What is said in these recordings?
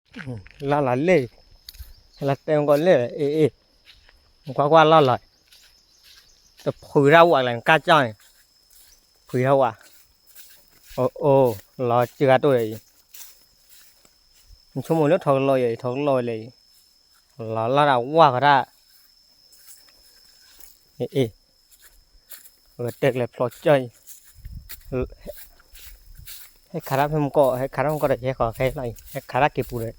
လီၤလီၤလ့ၣ်, ဟဲလီၤတဲမကီးလ့ၣ်, အ့ၣ်အ့ၣ်, နကွၢ်ကွၢ်လီၤလီၤ, တဖုးတၢ်ဝးလဲၣ် နကၢ်ကၠီန့ၣ်, ဖုးတၢ်ဝး, အိၣ်အိၣ်, လီၤစှၤဂၤတိၢ်ဒီးအံၤ, နဆိကမိၣ်လၢထီကလီယဲၢ် ထီကလီဝဲလဲၣ်အံၤ, လီၤလီၤတၢ်ဝးဃီတၢ် အ့ၣ်, ဂဲၤတဲကျဲဖျိကၠီအံၤ, ဟဲခးတၢ်ဖဲမကီၢ် ဟဲခးတၢ်မကီၢ်ဒီး ယဟဲဃီၤခဲလီၤအံၤ ဟဲခးတၢ်က့ၤပူၤဒီး,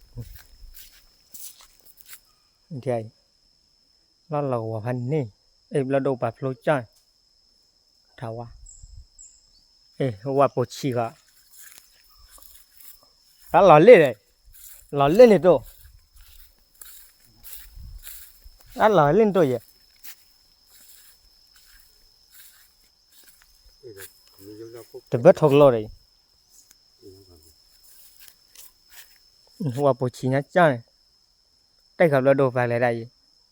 ဒ်အံၤ, လီၤလီၤကဝီၤဖးန့ၣ်, အ့ၣ်ဘျီၣ်ဒိၣ်ပာ်ဖျိကၠီ, ထးဝါ, အ့ၣ် ဝၣ်ပိာ်ဆံးဃီ, တၢ်လီၤလ့ၣ်, လီၤလ့ၣ်န့ၣ်တိၢ်, တၢ်လီၤလ့ၣ်န့ၣ်တိၢ်ယဲၢ် တဘၢထီကလီဒီးအံၤ, ဝၣ်ပိာ်ဆံးညါကၠီန့ၣ်, တၢ်ဃီဘျီၣ်ဒိၣ်ပာ်လဲၤဒၣ်အံၤ,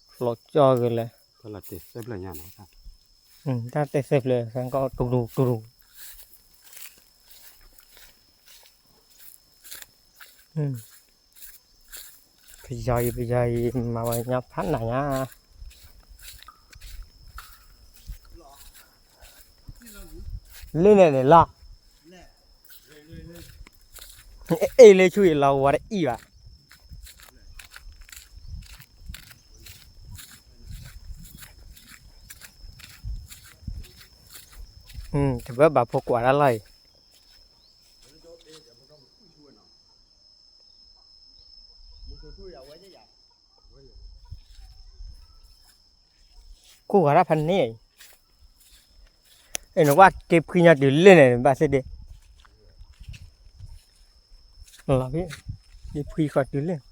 ဖျိကၠီဂ့ၤလဲၣ်, တၢ်တဲသဲဖျၢၣ် တူတူတူတူ ပယီၤအံၤ ပယီၤအံၤ မၤဝဲညါဖးနးညါ, လ့ၣ်န့ၣ်န့ၣ်လီၤ, အ့ၣ်လၢဆူအံၤလီၤဝဲတအံၣ်ဘၣ်, တဘၢဘၣ်ဖိကွၢ်တၢ်လီၤအံၤ ကိးဂၤဒၣ်ဖးန့ၣ်, အဲ နကွၢ်က့ၤဖှံညါတုၤလ့ၣ်န့ၣ် ဘၣ်သ့ၣ်ဒ့, လီၤဖဲ, က့ၤဖှံဃီတုၤလ့ၣ်